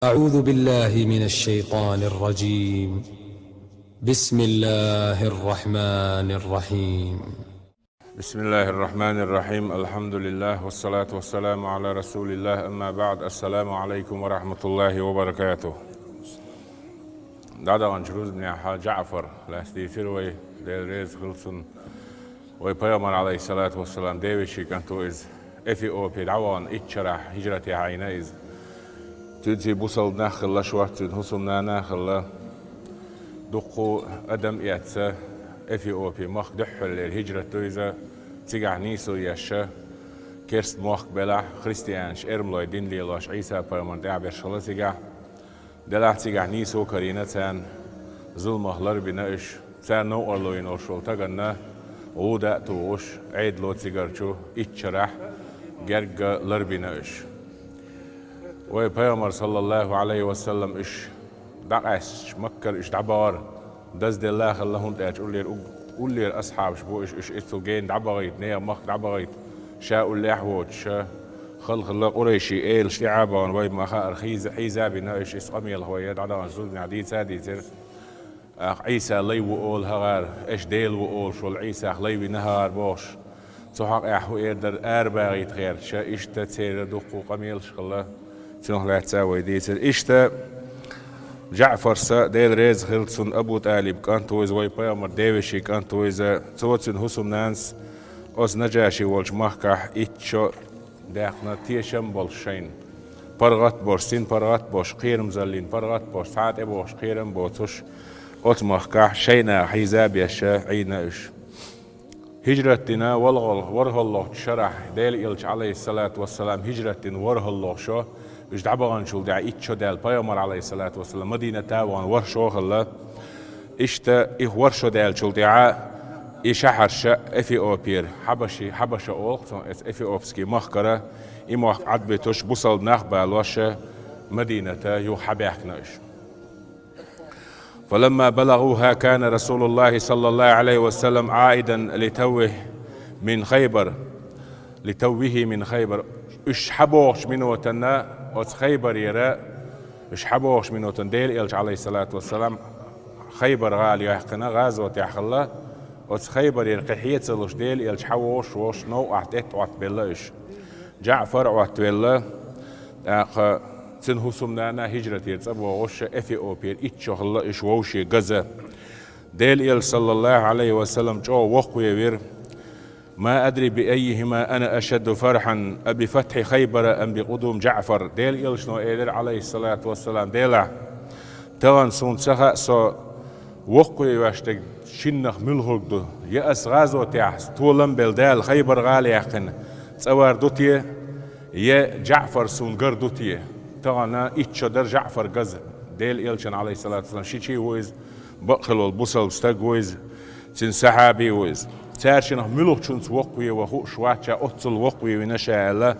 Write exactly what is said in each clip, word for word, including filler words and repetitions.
أعوذ بالله من الشيطان الرجيم. بسم الله الرحمن الرحيم. بسم الله الرحمن الرحيم. الحمد لله والصلاة والسلام على رسول الله. أما بعد. السلام عليكم ورحمة الله وبركاته. ДӀадаханчу рузбанехь Джаъфар лаьцна дийцира вай, Дела реза хила цунна. Вай Пайхамар, Ӏалайхиссалату вассалам, девешин кӀант ву иза. Эфиопе дӀавахана итт шарахь хӀижрате Ӏийна иза. Цуьнца бусалба нах хилла, шортта цуьнан хӀусамнана а хилла. Дуккха адам а эцна, Эфиопе махка дуьххьарлера хӀижрат ду иза. Цигахь нийсо еш, керста мохк белахь, христианаш, эрмалой дин лелош, Ӏийса-пайхамарна тӀаьхьаберш хилла цигахь. Делахь цигахь нийсо карийна царна, зуламах ларбина уьш, царна новкъарло йина волуш волу стаганна гӀуда а тухуш, Ӏедало цигарчу итт шарахь герга ларбина уьш. Вай Пайхамар, саллаллаху Ӏалайхи ва саллам, уьш дӀакъаьсташ, Маккара уьш дӀабахара дазделла а хилла, хӀунда аьлча уллера уг-, уллера асхьабаш бу уьш, уьш иза цу гена дӀабахийта, нехан махка дӀабахийта, ша уллехь а воцуш, хала хилла къурайшийн элаш тӀаьхьа а бахана, вай ма-хаъара хьийза, хьийза а бина уьш, иза къамелах вай дӀадаханчу зуднехь дийца а дийцира. ТӀаккха Ӏийса лай ву олу хӀара, аша Дела ву олуш волу Ӏийсах лай вина хӀара бохуш, цу хьокъехь хӀун эр дара, арабагӀийта гӀерташ, иштта церан дуккха къамелаш хилла, цунах лаьцна а вай дийцира. Иштта Джаъфарс, Дела реза хила цунна, Абу ТӀалибан кӀант ву иза, вай Пайхамаран девешин кӀант ву иза, цо, цуьнан хӀусамнанас оцу Наджаши волчу махкахь итт шо даьккхина, тешам болуш шайна. ПаргӀат а болуш, синпаргӀат а болуш, кхерамзаллин паргӀат а болуш, цхьа а тӀебогӀуш кхерам а боцуш, оцу махкахь шайна хьийза а беш Ӏийна уьш. ХӀижрат дина ворхӀал-, ворхӀалгӀачу шарахь, Делан Элча, Ӏалайхиссалату вассалам, хӀижрат дина ворхӀалгӀа шо, уьш дӀабаханчул тӀаьхьа итт шо даьлла, Пайхамар, Ӏалайхиссалату вассалам, Мадинате а вахана ворхӀ шо хилла. Иштта и ворхӀ шо даьллачул тӀаьхьа и шахьарш Эфиопера, Хьабаши, Хьабаша олу цунах, эс-, эфиопский махкара, и мохк Ӏадбитуш, бусалба нах а балош, Мадината юха хьабаьхкина уьш. فلما بلغوها كان رسول الله صلى الله عليه وسلم عائدا لتوه من خيبر، لتوه من خيبر. Уьш хьабогӀучу минотана оцу Хайбарера, уьш хьабогӀучу минотана Делан Элча, Ӏалайхиссалату вассалам, Хайбар гӀала яьккхина, гӀазотехь хилла, оцу Хайбарера кхин хьеца а луш, Делан Элча хьавогӀуш, вогӀуш, новкъахь тӀетта Ӏоттабелла уьш. Джаъфар а Ӏоттавелла, тӀаккха цуьнан хӀусамнана хӀижратера цӀа богӀуш, Эфиопера итт шо хилла уьш вовшийн газа. Делан Элча, саллаллаху Ӏалайхи ва саллам, чӀогӀа воккхавевира: ما أدري بأيهما أنا أشد فرحا، أبفتح خيبر أم بقدوم جعفر. Делан Элчано элира, Ӏалайхиссалату вассалам, делахь, тахана суна ца хаьа, со воккхавеш дерг шиннах муьлхарг ду, я ас гӀазотехь толам а белла Дала Хайбар гӀала яьккхина цӀа вар ду те, я Джаъфар суна гар ду те. Тахана итт шо дара Джаъфар газа. Делан Элчан, Ӏалайхиссалату вассалам, шичий ву иза, бакъ хилла волу бусалба стаг ву иза, цуьнан сахьаби ву иза. Цара шиннах муьлхачунца воккхаве ван хууш вац ша, оццул воккхаве вина ша аьлла,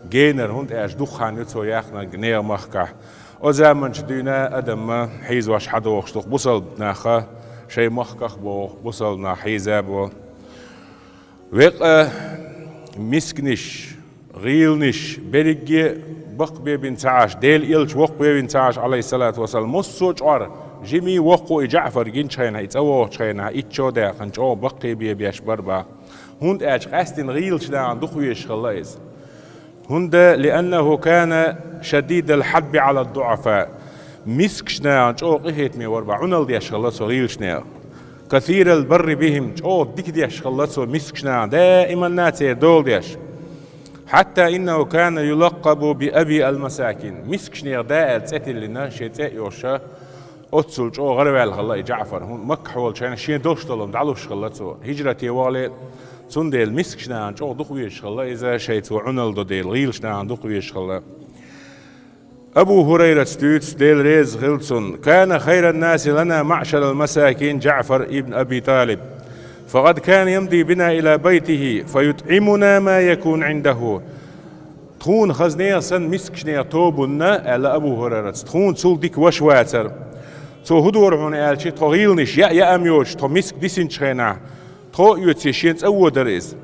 генара, хӀунда аьлча дукха хан ю цо яьккхинарг нехан махкахь. Оцу заманчу дуьйна адам хьийзош хьадогӀуш ду-кх, бусалба нах шайн махках а богӀу, бусалба нах хьийза а бо. Векъа мисканаш, гӀийланаш, берриге а баккхабе бина ца Ӏаш, Делан Элча воккхаве вина ца Ӏаш, Ӏалайхиссалату вассалам, массо а чкъор, жимий, воккхавий, и Джаъфар гинчу хенахь, и цӀа вогӀучу хенахь, итт шо а даьккхина, чӀогӀа баккхийбе беш бара боху. ХӀунда аьлча къаьстина гӀийлачу нахана дукхавезаш хилла иза. ХӀунда, لأنه كان شديد الحرب على الضعفاء. Мискачу нахана чӀогӀа къинхетаме вара боху, Ӏуналла деш хилла цо гӀийлачу нехан. كثير البر بهم, чӀогӀа дика деш хилла цо мискачу нахана, даиманна церан дола деш. حتى إنه كان يلقب بأبي المساكين. Мискачу нехан да аьлла цӀе тиллина, шен цӀе а йолуш, оццул чӀогӀа гӀараваьлла хилла и Джаъфар. ХӀунда Маккахь волчу хенахь шен долуш долу хӀума дӀалуш хилла цо. ХӀижрате вахале, цундела мискачу нахана чӀогӀа дукхавезаш хилла иза, шайца цо Ӏуналла до дела, гӀийлачу нахана дукхавезаш хилла. Абу ХӀурайрас дуьйцу, Дела реза хила цунна: كان خير الناس لنا معشر المساكين جعفر بن أبي طالب، فقد كان يمضي بنا إلى بيته فيطعمنا ما يكون عنده. Тхуна хаза нехан санна мискачу нехан тобанна, аьлла Абу ХӀурайрас, тхуна цул дика ваша вацара. Цо хӀун дора хьуна аьлча, тхо гӀийланаш яа-яа ма йоцуш, тхо миска дисинчу хенахь, тхо а оьций шен цӀа водара иза.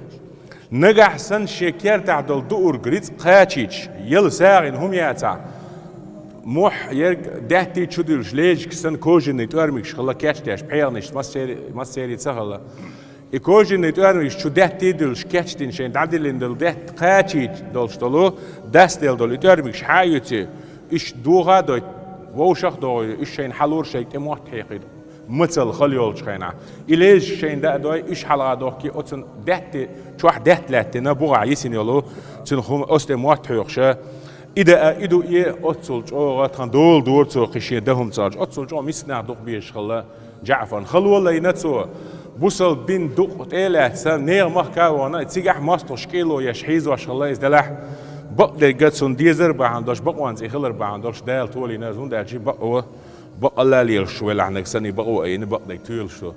Нагахь санна шен кертахь долу дуург, рицкъ кхачийча, яла сагӀина хӀума яцахь, Мохь ерг даьттий чу дуьллуш, лежкаш санна кожаный тӀоьрмигаш хилла кечдеш, пхьегӀанаш массери-, массери ца хилла. И кожаный тӀоьрмигаш чу даьттий дуьллуш кечдина шайна дӀадиллина долу даьтта кхачийта долуш долу, дастделла долу и тӀоьрмигаш хьа а юьций, уьш доха а дойту, вовшах а догӀий, уьш шайна хьалора шайга тӀе мотт хьекхийта. Мацалла хала йолчу хенахь. И лежаш шайна даа дой, уьш хьалха дохкий, оцун даьтти чохь даьтта лаьттина, бухахь йисина йолу, цуьнан хӀума оцу тӀе мотт хьоькхуша. И даа, и ду, и оццул чӀогӀа тхан дола дора цо кхин шен дан хӀума ца хилча. Оццул чӀогӀа миска нах дукха безаш хилла Джаъфарна. Хала лайна цо, бусалба дин дукъ тӀе а лаьцна, нехан махка а вахана, цигахь мостагӀаш кӀело еш хьийзош хилла иза делахь, бакъдерг цунна дезар бахьана долуш, бакъонца и хилар бахьана долуш Дала толийна иза, хӀунда аьлча бакъо Бакъалла лелаш велахь наг санна, и бакъо айина, бакъдерг тоьлуш ду.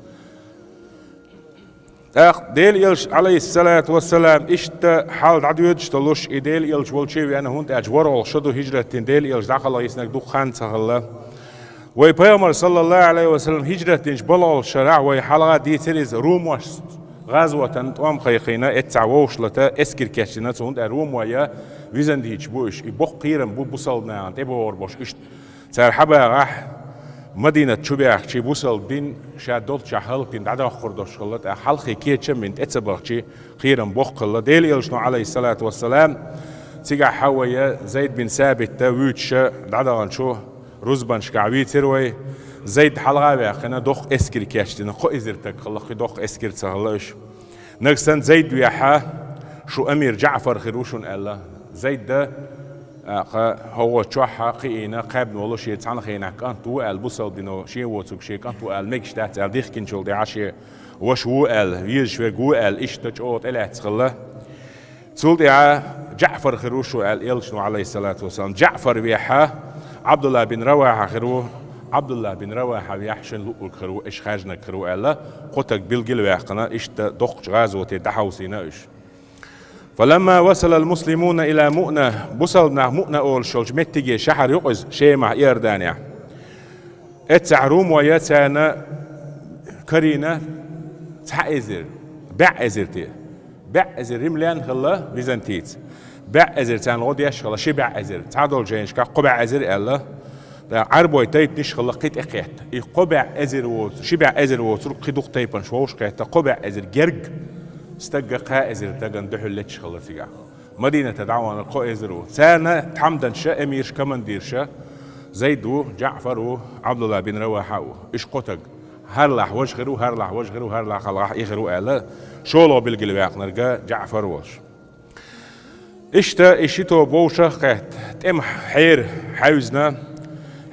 ТӀаккха Делан элча, Ӏалайхиссалату вассалам, иштта хьал дӀадоьдуш долуш, и Делан элча волчу а веана, хӀунда аьлча ворхӀалгӀа шо ду хӀижрат дина Делан элча дӀакхалха йиснарг дукха хан ца хилла. Вай Пайхамар, саллаллаху Ӏалайхи ва саллам, хӀижрат динчу балхалгӀачу шарахь вай хьалха дийцира иза, ромаш гӀазотан тӀом кхайкхийна, эццахь вовшашлата эскар кечдина цо, хӀунда аьлча ромой византийцаш бу уьш, и боккха кхерам бу бусалба нахана тӀебогӀур болуш, иштта Цара хьабагӀахь, Мадинат чу баьхкичи бусалба дин ша долччохь хӀаллакдина дӀадоккхур долуш хилла, тӀаккха хьалхе кечам бина тӀе ца бахчи, кхерам боккха хилла. Делан элчано, Ӏалайхиссалату вассалам, цигахь хьан вай Зайд бин Сабитта вуьйцуша дӀадаханчу рузбанашкахь вийцира вай. Зайд хьалха а ваьккхина, доккха эскар кечдина, кхо эзар таг хилла, кхин доккха эскар ца хилла уьш. Нагахь санна Зайд вехьа, шу амир Джаъфар хир ву шуна аьлла. Зайда, а, кха, хӀокху чохь кхиийна, кхаьбна волу шен цхьана хенахь кӀант ву аьлла, бусалба дино шен воцург шен кӀант ву аьлла, мегаш дац аьлла, дихкинчул тӀаьхьа шен ваша ву аьлла, везаш верг ву аьлла, иштта чӀогӀа тӀелаьцна хилла. Цул тӀаьхьа Джаъфар хир ву шу аьлла элчано, Ӏалайхиссалату вассалам. Джаъфар вехьа, Ӏабдулла бин Равахьа хир ву, Ӏабдулла бин Равахьа вехьа шен луъург хир ву, аша хаьржинарг хир ву аьлла, кхо таг билгал а ваьккхина, иштта доккхачу гӀазоте дӀахьовсийна уьш. فلما وصل المسلمون إلى مؤنة, бусалба нах Муъна олуш йолчу меттиге, шахьар ю-кх иза, Шемахь, Иорданехь. Эццахь ромой царна карийна цхьа эзар, бӀе эзар те. БӀе эзар римлян хилла, византийца. БӀе эзар царна гӀо деш хилла, ши бӀе эзар. Цхьадолчу жайнашкахь кхо бӀе эзар аьлла. ТӀаккха Ӏарбой тайпанаш хилла кхин тӀекхетта. И кхо бӀе эзар воцу, ши бӀе эзар воцург кхин дукха тайпанаш вовшахкхетта, кхо бӀе эзар герга стагга кхаа эзар стагана дуьхьал летташ хилла цигахь. Мадината дӀаваханарг кхо эзар ву. Царна тхьамданча, эмирша, командирша Зайд ву, Джаъфар ву, Ӏабдулла бин Равахьа а ву. Уьш кхо таг. ХӀарлахь важа хир ву, хӀарлахь важа хир ву, хӀарлахь хьалхахь и хир ву аьлла, шолгӀа билгал ваьккхинарг Джаъфар волуш. Иштта и ши тоба вовшах а кхетта, тӀеман хьера хьаьвзина,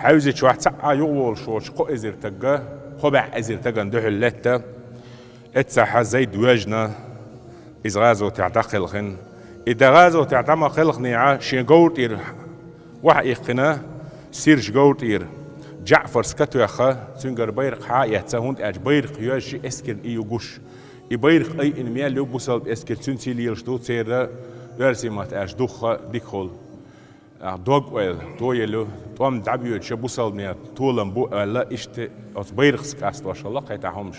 хьаьвзича вахь цхьа а юхаволуш воцу кхо эзар тагга, кхо бӀе эзар тагана дуьхьал летта, эццахьа Зайд воьжна, иза гӀазотехь дӀакхелхина. И дан гӀазотехь дӀа ма кхелхинехьа, шен говра тӀера вахьа иккхина, сиржа говра тӀера, Джаъфар ска тоьхна, цуьнгара байракх хьа а эцна, хӀунда аьлча байракх йоьжча эскарна и ю гуш. И байракх айина мел ю бусалба эскар, цуьнца лелаш ду церан оьрсийн маттахь аьлча духха дикахула. Ах, дог-ойла, тоелла ю, тӀом дӀабоьдуша бусалбанийн толам бу аьлла, иштта оцу байракхца къастош хилла кхетахь хӀумаш.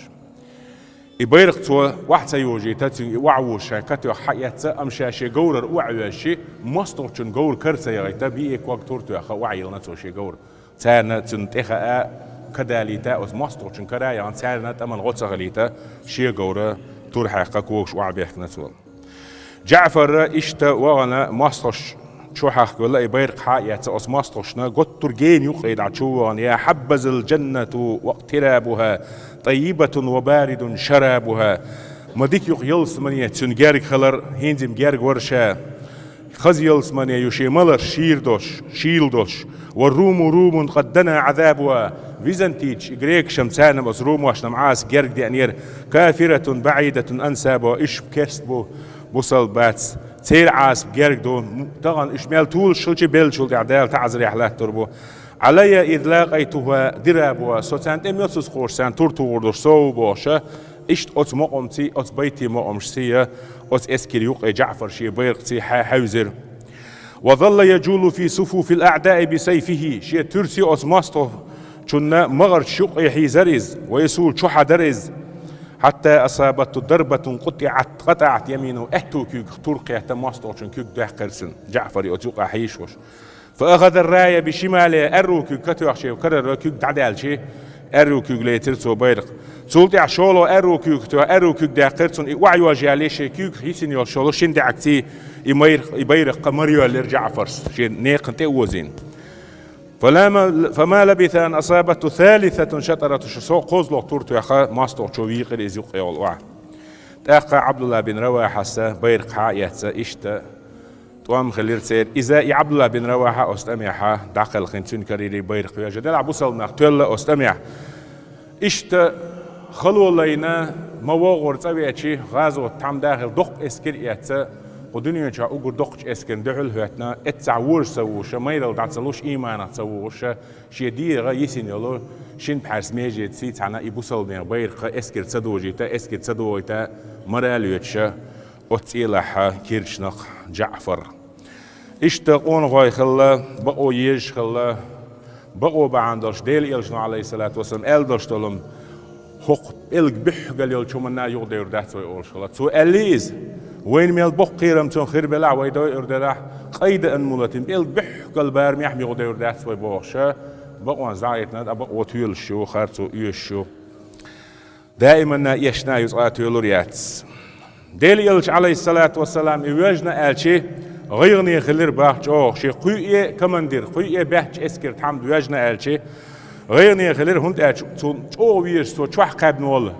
И байракх цо охьа ца йожийта, цуьнга и охьавуш шайн катоьхна хьа эцна, амма ша шен говрара охьавоьжчи, мостагӀчун говра кара ца яхийта, биъе ког тур тоьхна охьайиллина цо шен говра. Царна цунна тӀехаа, ка далийта, оцу мостагӀчун кара а яхана, царна тӀаман гӀо ца хилийта, шен говра тур хьаькхна когаш охьабехкина цо. Джаъфар иштта вахана мостагӀаш чу хьахкавелла, и байракх хьа а эцна, оцу мостагӀашна готтур гена юккъе дӀа чу вахана: «يا حبذا الجنة واقترابها، طيبة وبارد شرابها». Ма дика ю-кх ялсамане, цуьнан герга хилар, хӀинца-м герга вара ша. Хаза ялсамане ю шен маларш шийра долуш, шийла долуш. «والروم روم قد دنا عذابها». Византийцаш, и грекаш-м, царна-м оцу ромошна-м Ӏаса герга деанера. «كافرة بعيدة أنسابها». Уьш керста бу, бусалба бац. Церан Ӏаса герга ду. Тахана уьш мел толуш хилча, беллачул тӀаьхьа Дала таӀзарехь латтор бу. «علي إذ لاقيتها ضرابها». Со царна тӀе мосазза кхочуш, царна тур тухур долуш со ву бохуша. Иштта оцу мукъамций, оцу байтийн мукъамашций, оцу эскаран юккъе Джаъфар шен байракхций хьа-, хьаьвзира. «وظل يجول في صفوف الأعداء بسيفه». Шен туьрций оцу мостагӀчунна магӀарчаш юккъе хьийзара иза, ва и сула чу хьадара иза. «حتى أصابته ضربة قطعت، قطعت يمينه». Аьтту куьйгах тур кхетта, мостагӀчун куьг даьккхира цуьнан, Джаъфаре оцу юкъа хьийзош. فأخذ الراية بشماله, аьрру куьйга катоьхча, карара куьйга дӀадаьлча, аьрру куьйга лецира цо байракх. Цул тӀаьхьа шоло аьрру куьйга катоьхча, аьрру куьйга даьккхира цунна, и охьайожаяьлла шен куьйгах йисина йолча шоло шин даьӀахкаций и майракх, и байракх мара йоьллира ДжаӀфара, шен некхан тӀе а озийна. فلما، فما لبث أن أصابته ثالثة شطرة, шу со кхозлагӀа тур тоьхна, моастагӀчо вийкъира иза юккъе йолу охьа. ТӀаккха Ӏабдулла бин Равахьас байракх хьа а эцна, иштта тӀом хилира церан. Иза и Ӏабдулла бин Равахьа оцу тӀамехьа дӀакхелхина, цуьнан карийра байракх вежа. Делахь бусалба нах тоьлла оцу тӀамехь. Иштта хало лайна, ма вогӀура цӀа веача, гӀазот тхьамда а хилла, доккха эскар а эцна, кху дуьнен чохь уггар доккхачу эскарна дуьхьал а хӀоьттина, эццахь вожа ца вуша, майралла дӀа ца луш, ийманах ца вугӀуша, шен дегӀах йисина йолу шина пхьарс меженца цхьаьна и бусалба нехан байракх эскар ца дожийта, эскар ца догӀийта, мара лоьцуша, оцу цӀелахь кирчнах ДжаӀфар. Иштта къонахой хилла, бакъо езаш хилла, бакъо бахьана долуш Делан Элчано, Ӏалайхиссалату вассалам, аьлла долуш долу, хӀокху пӀелг буьххьгал йолчу хӀуманна юхадевр дац вай олуш хилла. Цо аьллий иза: «Вайна мел боккха кхерам цунах хир белахь, вай дойур делахь, къайда ан мулатин, пӀелг буьххьгал барамехь юхадевр дац вай», – бохуша, бакъонца дӀагӀийтина, ткъа бакъо тоьлуш ю, харцо оьшуш ю. Даиманна эшна ю, цкъа а тоьлур яц. Делан Элча, Ӏалайхиссалату вассалам, и воьжна аьлча, гӀайгӀане хилира боху чӀогӀа, шен кхуьуе а командир, кхуьуе а баьхча эскар тхьамда воьжна аьлча, гӀайгӀане хилира, хӀунда аьлча цунна чӀогӀа везаш, цо чохь кхаьбна волу.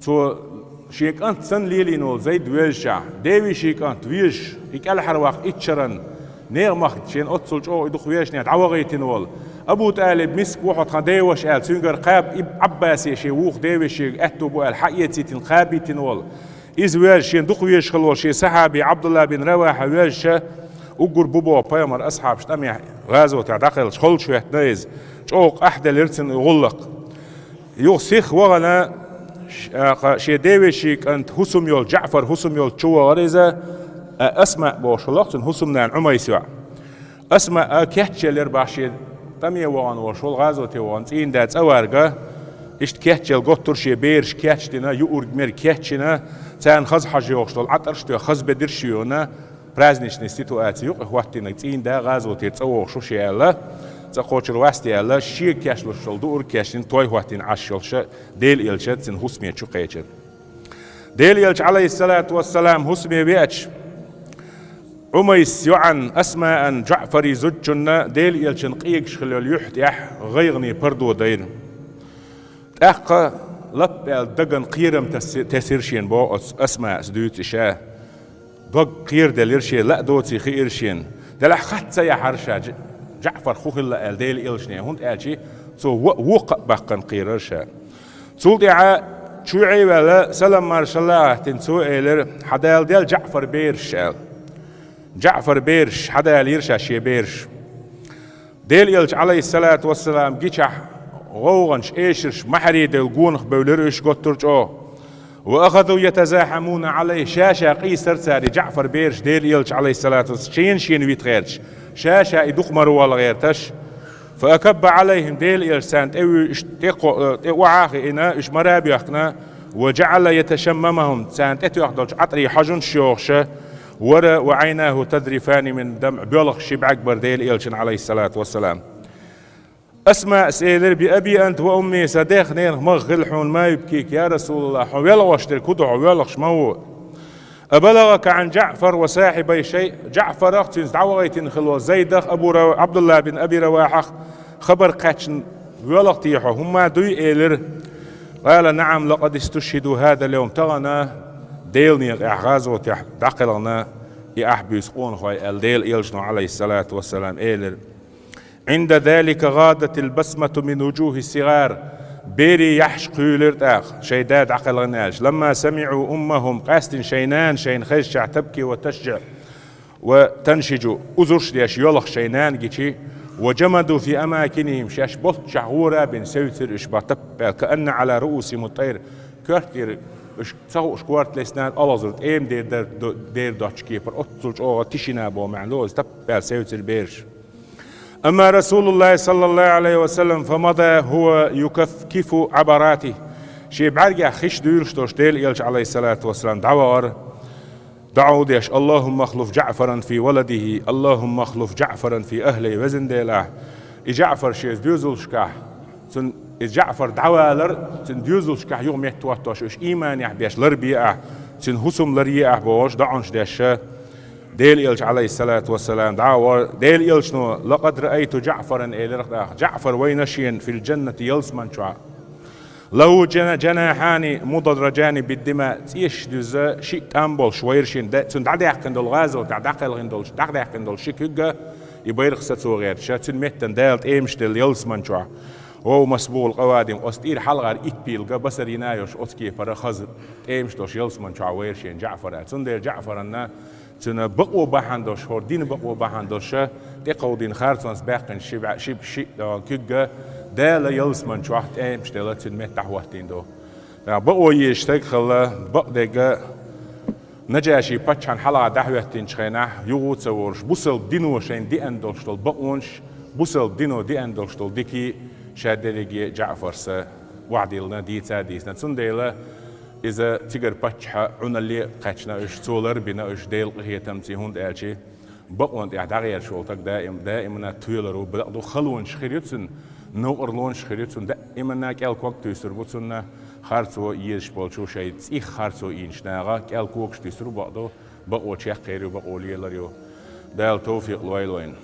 Цо шен кӀант санна лелийна волу Зайд вевзачохь, девешин кӀант везаш, и кӀелхьарваккха итт шарна, нехан махка шена оццул чӀогӀа и дукха вешнехь дӀавахийтина волу. Абу ТӀалиб миска ву хьо тхан деваша аьлла, цуьнгара кхаба, и Ӏаббасе шен вукху девешега аьтту бу аьлла, хьаэцийтина, кхабийтина волу. Иза воьжна, шена дукха везаш хилла волу шен сахьаби Ӏабдулла бин Равахьа воьжна, уггар бу боху пайхамар асхьабаш тӀамехь гӀазотехь дӀакхелхича, холчу хӀоьттина иза. ЧӀогӀа къахьделира цуьнан и гӀуллакх. Юха сиха вахана, ш-, а, кха, шен девешин кӀант хӀусам йолчу, ДжаӀфар хӀусам йолчу чу вахара иза, а, Асмаъ бохуш хилла-кх цуьнан хӀусамнана, Ӏумайс йоӀ. Асмаъ кечъеллера боху шен тӀаме вахана волуш волу, гӀазоте вахана цӀийнан да цӀа варга, иштта кечъелла готтура шен бераш кечдина, юург-мерг кечйина, царна хаза хьожа йогӀуш долу Ӏатарш а тоьхна, хаза бедарш а юна, праздничный ситуация юкъа хӀоттийнарг цӀийнан да гӀазотера цӀа вогӀуш ву шен аьлла, цӀа кхочур вац те аьлла, шега кечлуш долу дуург кечдина, той хӀоттийна Ӏаш йолуша, Делан Элча цуьнан хӀусаме чу кхечира. Делан Элча, Ӏалайхиссалату вассалам, хӀусаме веача, Ӏумайс йоӀан Асмаъан, ДжаӀфаран зудчунна Делан Элчанна къегаш хилла йолу юьхь тӀехь гӀайгӀане пардо дайра. ТӀаккха лап аьлла дагна кхерам тас-, тесира шена боху оцу Асмаъас, дуьйцу и ша. Дог кхераделира шен, ла а доций хиира шена. Делахь хатта ца яхьара ша Дж-, ДжаӀфар хӀун хилла аьлла Делан Элчане, хӀунда аьлча цо во-, воккха а баккхина кхерара ша. Цул тӀаьхьа чу а ваьлла, салам-маршалла а хӀоттийна, цо элира: «Хьан дала делла ДжаӀфар бераш», – аьлла. ДжаӀфар бераш, хьадалийра ша шен бераш. Делан Элча, Ӏалайхиссалату вассалам, гичахь гӀовгӀанаш, эшарш, маьхьарий девлла гонах бевлира уьш, готтура чӀогӀа. «وأخذوا يتزاحمون عليه», ша-ша къийсара цара, и ДжаӀфар бераш Делан Элча, Ӏалайхиссалату вассалам, шена-шена вита гӀерташ, ша-ша и дукха мара вала гӀерташ. «فأكب عليهم», Делан Элча царна тӀе вуьйш, тӀе кхо-, э, тӀе охьа а хиъна, уьш мара а боьхкина, «وجعل يتشممهم», царна тӀетоьхна долчу Ӏатарийн хьожанаш йохуша, вара «وعيناه تذرفان من الدمع», боьлхуш ши бӀаьрг бара Делан Элчан, Ӏалайхиссалату вассалам. Асмаъас элира: «بأبي أنت وأمي», сан дех-ненах мах хила хьуна, «ما يبكيك يا رسول الله», хьо воьлхуш дерг хӀун ду, хьо воьлхуш ма ву. «أبلغك عن جعفر وصاحبيه شيء؟» ДжаӀфарах, цуьнца дӀавахийтина хилла Зайдах, Абу Рава-, Ӏабдулла бин Аби Равахьах хабар кхаьчна воьлху те хьо, хӀумма дуй? – элира. «قال: نعم، لقد استشهدوا هذا اليوم», тахана Делан некъахь гӀазотехь дӀакхелхина и ахь буьйса къонахой, аьлла Делан Элчано, Ӏалайхиссалату вассалам, элира. «عند ذلك غادت البسمة من وجوه الصغار». Берийн яххьаш кхуьйлира тӀаккха, шайн да дӀакхелхина аьлча. «لما سمعوا أمهم», къаьстина шайн нана шайна хезчахь, «تبكي وتشجع وتنشج», узурш деш йоьлху шайн нана гича, «وجمدوا في أماكنهم», шаьш болччохь гӀора а бина, севцира уьш боху таппаьлла, «كأن على رؤوسهم الطير», коьрта тӀера уьш ца хууш корта лесна, олхазар тӀема дер дар-, до-, дер доцчу кепара, оццул чӀогӀа тишина боху маьӀна ло иза, таппаьлла севцира бераш. «أما رسول الله صلى الله عليه وسلم فمضى هو يكفكف عبراته». Шен бӀаьргех хиш дуьйлуш долуш Делан Элча, Ӏалайхиссалату вассалам, дӀавахара. ДуӀа деш: «اللهم اخلف جعفرا في ولده، اللهم اخلف جعفرا في أهله», везан Дела, и ДжаӀфар шен доьзалашкахь, цун, и ДжаӀфар дӀавалар, цун доьзалашкахь юха меттахӀоттош, уьш ийманехь беш ларбе ахь, цун хӀусам ларъе ахь бохуш, дуӀанаш деш, Делан Элча, Ӏалайхиссалату вассалам, дӀа а вар, Делан Элчано: «لقد رأيت جعفرا», элира тӀаккха, ДжаӀфар вайна шена, «في الجنة», ялсаман чохь. «له جنا-، جناحان مدرجان بالدماء», цӀеш дуьзна шиъ тӀам болуш вайра шена, да-, цунна дӀадаьккхина долу гӀазот тӀехь дӀакхелхина долуш, дӀадаьккхина долу ши куьг, и байракх сацо гӀерташ, цуьнан меттана Дала тӀемаш делла ялсаман чохь. «وهو مصبوغ القوادم», оцу тӀера хьалхара итт пӀелг басар йина йолуш оцу кепара хаза тӀемаш долуш ялсаман чохь вайра шена ДжаӀфар аьлла. Цундела ДжаӀфарна цуьнан бакъо бахьана долуш, хӀора динан бакъо бахьана долуш, тӀекховдийна харцонца баьккхина ши бӀе-, ши, ши, а, куьг Дала ялсаман чохь тӀемаш делла цуьнан меттахь хӀоттийна ду. ТӀаккха бакъо езаш стаг хилла, бакъдерг Наджаши паччахьна хьалха дӀахӀоьттинчу хенахь, юха а ца волуш, бусалба дино шайна деана долуш долу бакъонаш, бусалба дино деана долуш долу дика ша дерриге ДжаӀфарца охьадиллина, дийца а дийцина. Цундела иза цигара паччахьан Ӏуналле а кхаьчна уьш, цо ларбина уьш Делан къинхетамца, хӀунда аьлча бакъонан тӀехь дӀагӀерташ волу стаг даим, даимана тоьлур ву, бакъду, халонаш хир ю цуьнан, новкъарлонаш хир ю цуьнан, даимана кӀел ког туьйсур бу цунна, харцо езаш болчу шайн цӀих харцо ийначу наха кӀел когаш туьйсур бу, бакъду, бакъо чекхъер ю, бакъо лелар ю. Дала тавфикъ лойла вайна.